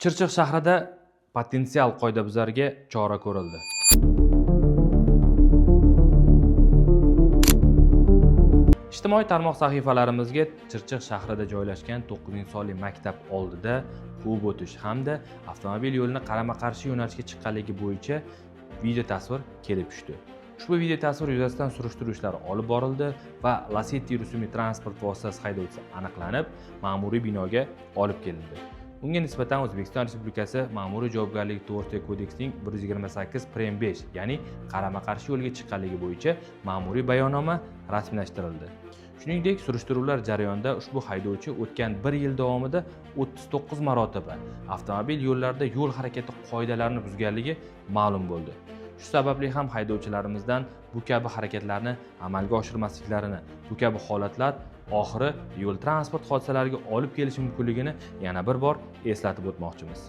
Chirchiq shahrida potensial qoidabuzarga chora ko'rildi. Ijtimoiy tarmoq sahifalarimizga Chirchiq shahrida joylashgan 9-sonli maktab oldida quvib o'tish hamda avtomobil yo'lini qarama-qarshi yo'nalishga chiqqanligi bo'yicha video tasvir kelib tushdi. Ushbu video tasvir yuzasidan surishtiruv ishlari olib borildi va Lacetti rusumli transport vositasi haydovchisi aniqlanib, ma'muriy binoga olib kelindi. Unga nisbatan O'zbekiston Respublikasi Ma'muriy javobgarlik to'g'risidagi kodeksning 128 prim 5, ya'ni qarama-qarshi yo'lga chiqqanligi bo'yicha ma'muriy bayonnoma rasmiylashtirildi. Shuningdek, surishtiruvlar jarayonida ushbu haydovchi o'tgan 1 yil davomida 39 marotaba avtomobil yo'llarida yo'l harakati qoidalarini buzganligi ma'lum bo'ldi. Shu sababli ham haydovchilarimizdan bu kabi harakatlarni amalga oshirmasliklarini, bu kabi holatlar oxiri yo'l transport hodisalariga olib kelishi mumkinligini yana bir bor eslatib o'tmoqchimiz.